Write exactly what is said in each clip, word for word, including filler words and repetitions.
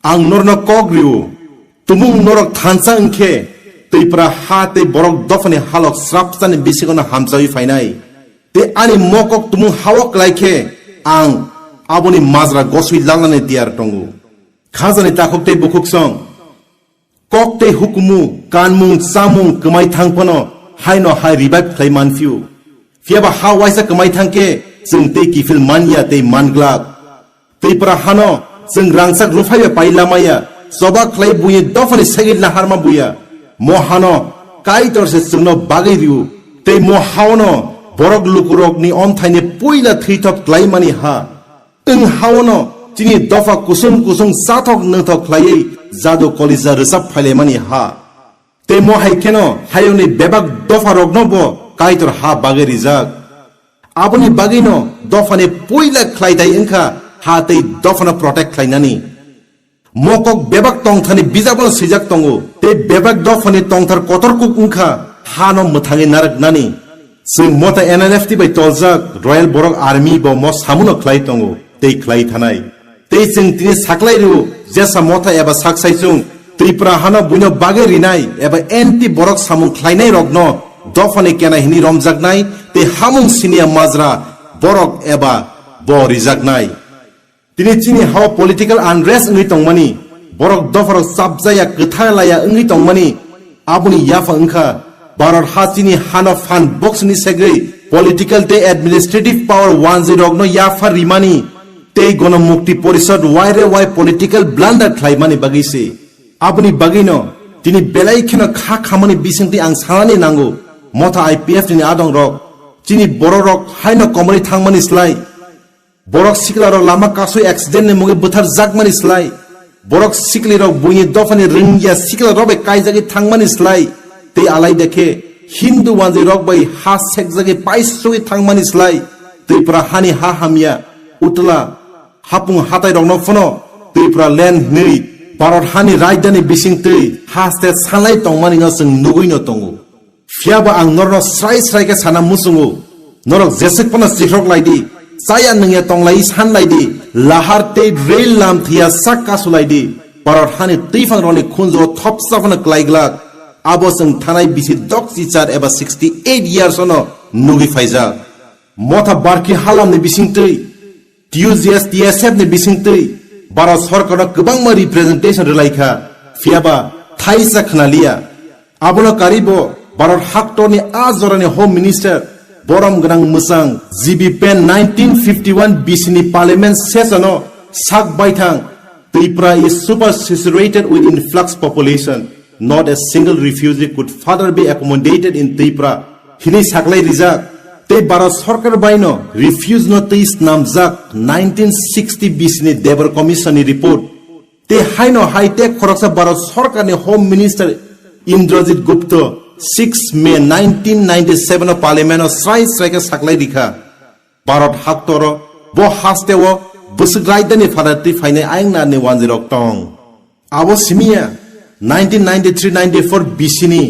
Ang norno kok rio, tumung norok thansa wngkhe, Twipra ha tei borok dophani halok srapsani bisingono hamchawi phainai. Tei ani mokok tumung hao klaikhe, ang aboni majra goswi lalnani tiyar tongo. Khajani takhuk tei bukhuk song, kok tei hukumu, kanmung, chamung kwmai thang phano haino hai revive khlai manphio. Phiyaba ha waisa kwmai thangkhe, chwng tei kiphil manya tei manglak. Twipra hano chwng rangchak ruphaiya pai lamaya, choba khlai buini dophani segwi laharma buya. Mo hano Kaitor se chwngno bagwi rio, tei mo haono borok lukurokni omthaini puila thwithop klaimani ha. Wng haono chini dopha kusum kusum chathok nwngthok khlaiwi jadu kolisa rwchap phailaimani ha. Tei mo hai kheno hayungni bebak dopharokno bo Kaitor ha bagwi rijak. Aboni bagwino dophani puila khlaitai wngkha ha tei dophano protect khlainani. Mokok bebak tongthani bijabano swijak tongo, tei bebak dophani tongthar kotor kuk wngkha hano mwthangwi narwknani. Chwng mota N L F T bai toljak Royal Borok Army bo mo samuno khlai tongo tei khlai thanai. Tei chwng tini saklai rw jesa motha eba saksai chwng Tripura hano buino bagwi rinai eba anti borok samung khlainai rokno dophani kena hini romjaknai tei hamung siniya majra borok eba bo rijaknai. Tini chini hao political unrest wngwi tongmani, borok dopharok chapjaya kwtha laya wngwi tongmani, aboni yapha wngkha Bharat ha chini hano phan box ni segwi political tei administrative power wanjwi rokno yapha rimani tei Gono Mukti Porishad waire wai political blunder khlaimani bagwi se. Aboni bagwino tini belai kheno kha khamani bisingtwi ang sanani nango, motha I P F ni adong rok chini bororok haino komorwi thangmani slai, borok siklarok lama kasui accident ni mungwi bwtharjakmani slai, borok siklirok buini dophani rwngya siklarok bai kaijagwi thangmani slai, tei alai dekhe Hindu wanjwirok bai ha sekjagwi paisugwi thangmani slai, Tripura hani ha hamya, utla, hapung hatairokno phano Tripura land hinwi Bharat hani rajdhani bisingtwi haste sanlai tongmani no chwng nugwino tongo. Phiyaba ang norno srai srai khe sana muchungo, norok jeswk phano chihrok lai di, chaya nungya tong lai san lai di, lahar tei rail lam thwiya sak kasu lai di, Bharat hani twiphang rokni khunju o thopsa phano klai glak, abo chwng thanai bisi dok chichar eba sixty eight years ono nugwi phaijak. Motha barki halamni bisingtwi T U G S T S F ni bisingtwi Bharat Sarkarno kwbangma representation rwlaikha, phiyaba thaisa khwnaliya. Abono karibo Bharat haktorni a jorani Home Minister borom gwnang mwchang G B Pen nineteen fifty one B C ni Parliament session o sak baithang, "Tripura is super saturated with influx population. Not a single refugee could further be accommodated in Tripura," hinwi saklai rijak. Tei Bharat Sarkar baino refugee no twi snamjak nineteen sixty B C ni Debor Commission ni report. Tei haino hai tei khoroksa Bharat Sarkar ni Home Minister Indrajit Gupta six May nineteen ninety seven o Parliament o srai srai khe saklai rikha. Bharat haktoro bo hasteo bwswk rajdhani phatartwi phainai ayang narni wanjwirok tong. Abo simiya nineteen ninety three ninety four B C ni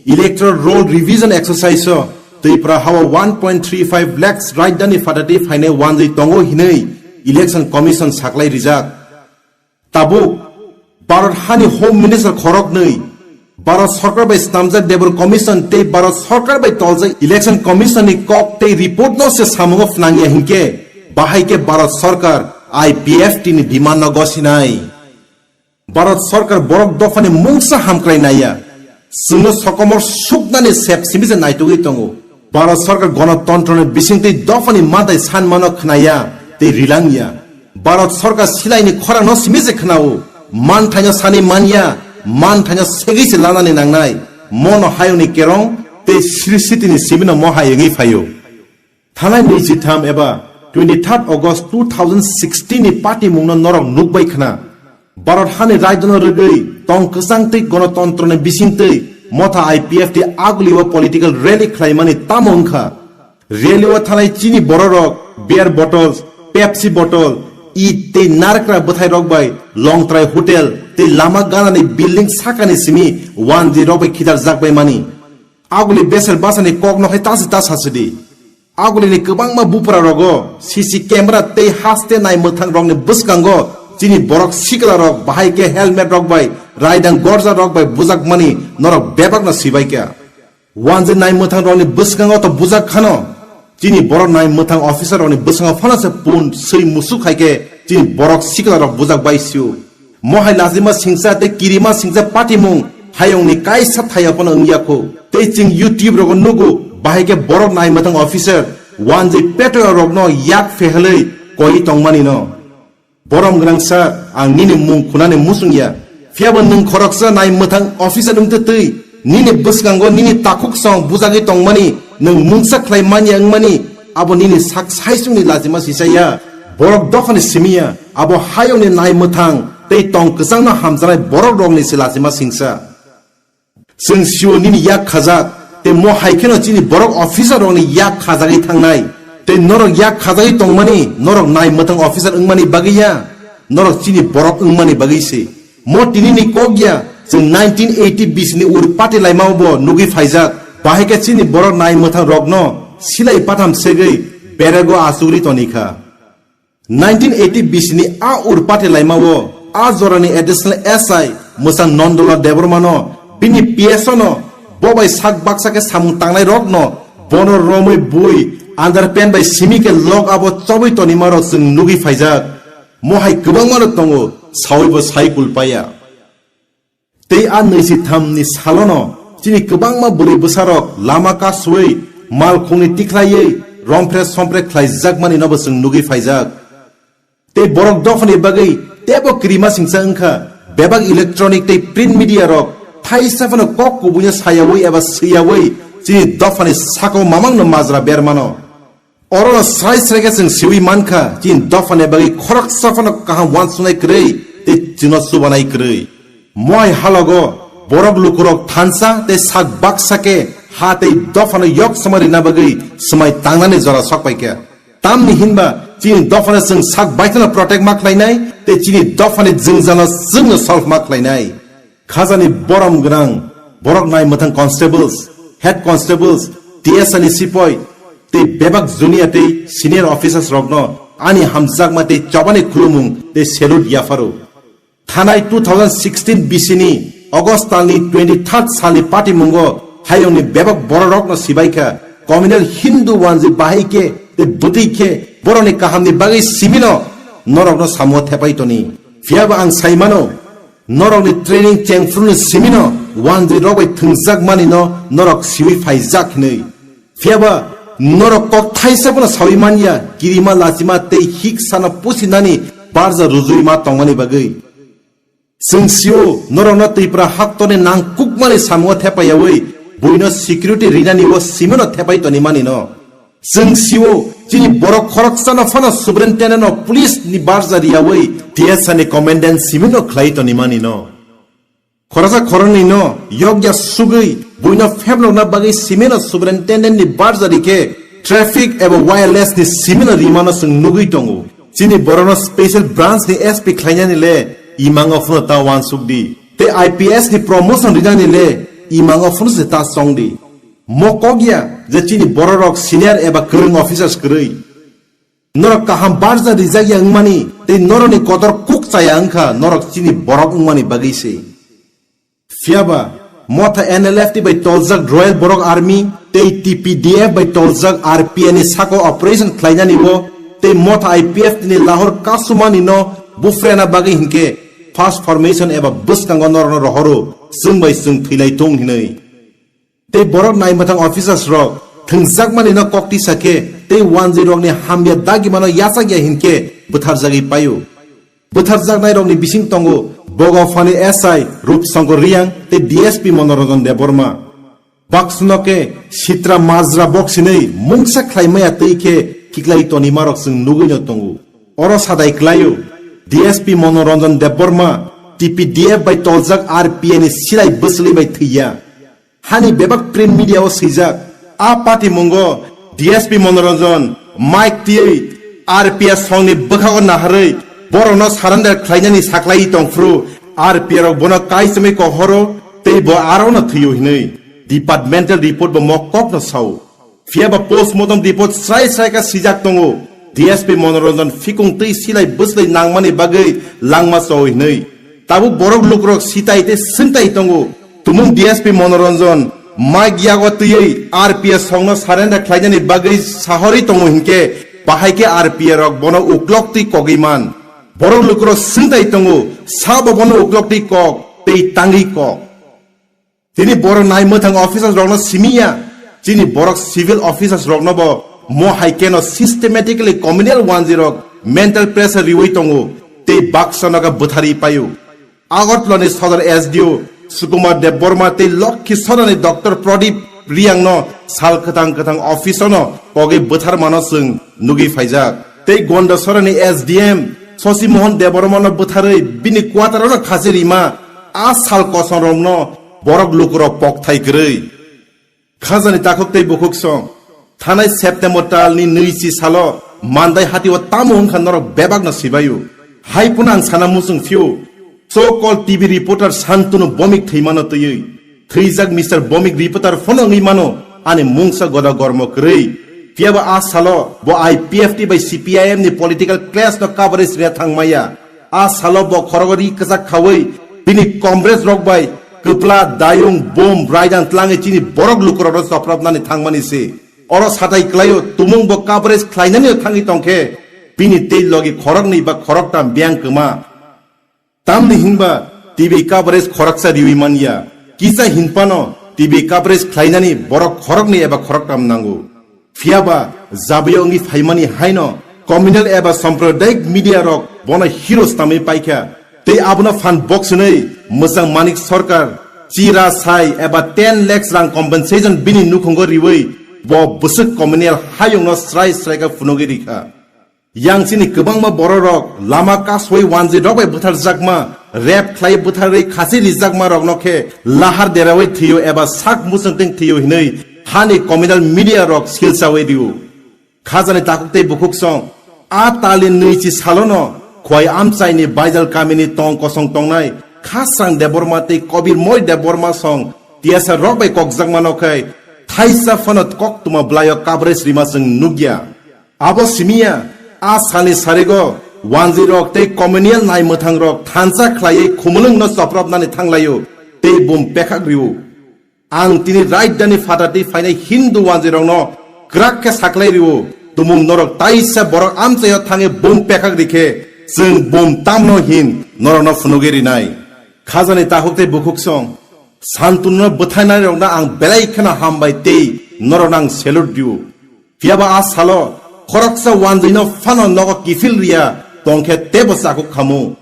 Electoral Roll Revision Exercise o Tripura hao one point three five lakhs rajdhani phatartwi phainai wanjwi tongo hinwi Election Commission saklai rijak. Tabuk Bharat hani Home Minister khoroknwi Bharat Sarkar bai snamjak Debor Commission tei Bharat Sarkar bai toljak Election Commission ni kok tei report no se samungo phnangya hinkhe, bahai khe Bharat Sarkar I P F T ni demand no gosinai. Bharat Sarkar borok dophani mungsa hamkrai naiya. Chwngno sokomor suknani sep simi se naitugwi tongo. Bharat Sarkar gonotontro ni bisingtwi dophani manthai sanmano khnaya tei rilangya. Bharat Sarkar silaini khorangno simi se khnao. Manthaino sani manya, manthaino segwi se lanani nangnai. Mono hayungni kerong tei sri sitini simino mo hayungwi phaio. Thanai nui chitham eba twenty third August two thousand sixteen ni patimungno norok nukbai khna. Bharat hani rajdhano rwgwi tong kwchang tei gonotontro ni bisingtwi motha I P F T aguli o political rally khlaimani tamo wngkha. Rally o thanai chini bororok beer bottles, Pepsi bottle, it tei narwkra bwthairok bai Longtrai Hotel tei lama ganani building sakani simi wanjwi rok bai khidarjakbai mani. Aguli beser basani kokno hai tasi ta sasidi. Agulini kwbangma bupra rogo C C camera tei haste nai mwthang rokni bwskango chini borok sikla rok bahai khe helmet rok bai raidang gorja rok bai bujak mani norok bebak no sibai kha. Wanjwi nai mwthang rokni bwskango to bujak khano. Chini borok nai mwthang officer rokni bwskango phano se pun swi musuk hai khe chini borok sikla rok bujak bai sio. Mohai lajima singsa tei kirima singsa patimung hayungni kaisa thaya phano wngya kho. Tei chwng YouTube rogo nugo bahai khe borok nai mwthang officer wanjwi petrol rokno yak phehelwi koi tongmani no. Borom gwnang sir, ang nini mung khunani muchung ya. Phiya bo nwng khoroksa nai mwthang officer wngtwi twi, nini bwskango nini takhuk song bujagwi tongmani, nwng mungsa khlai manya wngmani, abo nini sak saisungni lachima sisa ya. Borok dophani simi ya, abo hayungni nai mwthang tei tong kwchangno hamjaknai borok rokni se lachima singsa. Chwng sio nini yak khajak, tei mo hai kheno chini borok officer rokni yak khajagwi thangnai. Tei norok yak khajagwi tongmani, norok nai mwthang officer wngmani bagwi ya, norok chini borok wngmani bagwi se. Mo tinini kok ya, chwng nineteen eighty bisini ur pati laimao bo nugwi phaijak. Bahai khe chini borok nai mwthang rokno silai patham segwi berego achugri tonikha. Nineteen eighty bisini a ur pati laimao a jorani additional S I mwchang Nondolal Debbarmano bini P S O no bo bai sak baksa khe samung tangnai rokno bono romwi bui underpant bai simi khe log abo chobwi tonima rok chwng nugwi phaijak. Mo hai kwbangma rok tongo, sawi bo sai kul paya. Tei a nwichi thamni salono chini kwbangma bwrwi bwsarok lama kasui, malkhungni tikhlaiwi, rompre sompre khlaijakmani nobo chwng nugwi phaijak. Tei borok dophani bagwi teibo kirima singsa wngkha, bebak electronic tei print media rok thaisa phano kok kubuino sayawi eba swiyawi chini dophani sakao mamangno majra bermano. Orono srai srai khe chwng siwi mankha, chini dophani bagwi khoroksa phano kaham uansuknai kwrwi tei chwngno chubanai kwrwi. Moi halogo borok lukurok thansa tei sak baksa khe ha tei dophano yok swmai rina bagwi swmai tangnani jora sokpaikha. Tamni hinba chini dophano chwng sak baithano protect ma khlainai tei chini dophani jwngjalo chwngno solve ma khlainai. Khajani borom gwnang borok nai mwthang constables, head constables, T S A ni sipoi tei bebak junior tei senior officers rokno ani hamjakma tei chobani khulumung tei salute yapharo. Thanai two thousand sixteen bisini August talni twenty third salni patimungo hayungni bebak bororokno sibaikha, communal Hindu wanjwi bahai khe tei bwtwi khe borokni kahamni bagwi simino norokno samo thepai toni. Phiyaba ang saimano, norokni training chengphuruni simino wanjwi rok bai thwngjak manino norok siwi phaijak hinwi. Phiyaba norok kok thaisa bono sawi manya, kirima lachima tei hik sana pusinani barja rujui ma tongmani bagwi. Chwng sio norokno Tripura haktorni nangkukmani samungo thepaiyawi buino security rinani bo simino thepai toni manino. Chwng sio chini borok khoroksano phano superintendent of police ni barja riyawi T S A ni commandant simino khlai toni manino. Khoroksa khoroknwino yokya sugwi buino pheblokna bagwi simino superintendent ni barja rikhe traffic eba wireless ni simino rimano chwng nugwi tongo. Chini borokno special branch ni S P khlainani le imango phano ta uansuk di. Tei I P S ni promotion rinani le imango phano se ta chong di. Mo kok ya je chini bororok senior eba kwrwng officers kwrwi. Norok kaham barja rijak ya wngmani tei norokni kotor kuk chaya wngkha norok chini borok wngmani bagwi se. Phiyaba motha N L F T bai toljak Royal Borok Army tei T P D F bai toljak R P F ni sako operation khlainani bo tei motha I P F T ni Lahore kasumani no bufrena bagwi hinkhe first formation eba bwskango norokno rohoro, chwng bai chwng thwilai thung hinwi. Tei borok naimathang officers rok thwngjakmani no kok tisa khe tei wanjwi rokni hamya dagimano yachak ya hinkhe bwtharjagwi paio. Bwtharjaknai rokni bising tongo Bogaphani S I Rupshankar Reang tei D S P Monoranjan Debbarma. Baksuno khe sitra majra boksinwi mungsa khlai maya twi khe kiklai tonima rok chwng nugwi no tongo. Oro sadai klaio D S P Monoranjan Debbarma T P D F bai toljak R P F ni silai bwswlwi bai thwiya. Hani bebak print media o swijak, a patimungo D S P Monoranjan mic twiwi R P F songni bwkhago naharwi borokno surrender khlainani saklaiwi tongphuru R P F rok bono kaichomwi kohoro tei bo arono thwio hinwi departmental report bo mokokno sao. Phiyaba postmortem report srai srai kha swijak tongo, D S P Monoranjan phikung twi silai bwslai nangmani bagwi langma cho hinwi. Tabuk borok lukurok sitai tei swngtai tongo. Tumung D S P Monoranjan mic yago twiwi R P F songno surrender khlainani bagwi sahorwi tongo hinkhe, bahai khe R P F rok bono uklok twi kogwi man. Borok lukurok swngtai tongo, sabo bono uklok twi kok tei tangwi kok. Tini borok nai mwthang officers rokno simi ya, chini borok civil officers rokno bo mo hai keno systematically communal wanjwi rok mental pressure riwi tongo tei baksa noga bwthari paio. Agartala ni sodor S D O Sukumar Debbarma tei Lokhi Sora ni Doctor Pradip Riyang no sal kwthang kwthang office no kogwi bwthar mano chwng nugwi phaijak. Tei Gonda Sora ni S D M Sosi Mohan Debbarma no bwtharwi bini quarter no khachi rima a sal kosong rok no borok lukurok pokthai kwrwi. Khajani takhuk tei bukhuk song. Thanai September tal ni nui chi salo Mandai hati o tamo wngkha norok bebak no sibaio. Hai phano ang sana muchung phio. So called T V reporter Santunu bomik thwimano twiwi. Thwijak Mister Bomik reporter phano wngwi mano ani mungsa goda gormo kwrwi. Phiyaba a salo bo I P F T bai C P I M ni political clash no coverage rwya thangmaya. A salo bo khorogo ri kwchak khawi bini comrades rok bai kwpla, dayung, bom, raidang tlangwi chini borok lukurokno chopropnani thangmani se. Oro satai kwlaio tumung bo coverage khlainani thangwi tongkhe bini tei logi khoroknwi ba khoroktam biyang kwma. Tamni hinba T V coverage khoroksa riwi manya. Kisa hinphano T V coverage khlainani borok khoroknwi eba khoroktam nango. Phiyaba jabwi wngwi phaimani haino communal eba sampradayik media rok bono hero stamwi paikha. Tei abono phan box hwnwi mwchang Manik Sarkar chira sai eba ten lakhs rang compensation bini nukhungo riwi bo bwswk communal hayungno srai srai khe phunugwi rikha. Yang chini kwbangma bororok lama kasoi wanjwi rok bai bwtharjakma, rape khlai bwtharwi khasi rijakma rokno khe lahar derawi thwiyo eba sak muchungtwng thwiyo hinwi hani communal media rok silchawi rio. Khajani takhuk tei bukhuk song, a tali nui chi salono Khwai Amchaini Baijal kamini tong kosong tongnai Khasrang Debbarma tei Kobir Moi Debbarma song tiyasa rok bai kokjakmano khe thaisa phano koktwma bwlaio coverage rima chwng nukya. Abo simiya, a salni sarigo wanjwi rok tei communal nai mwthang rok thansa khlaiwi khumulwng no chopropnani thanglaio tei bum pekhak rio. Ang tini rajdhani phatartwi phainai Hindu wanjwi rokno kwrak khe saklai rio, tumung norok taisa borok amchaio thangwi bum pekhak rikhe chwng bum tamno hin norokno phunugwi rinai. Khajani takhuk tei bukhuk song, Santuno bwthainairokno ang belai kheno hambai tei norokno ang salute rio. Phiyaba a salo khoroksa wanjwino phano nogo kiphil riya tongkhe teibo chakhuk khamu.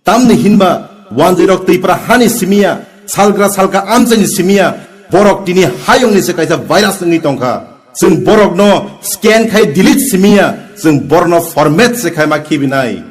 Tamni hinba wanjwirok twipra hani simiya, salgra salka amchaini simiya, borok tini hayungni se kaisa virus wngwi tongkha. Chwng borokno scan khai delete simiya, chwng borokno format se khaima khibinai.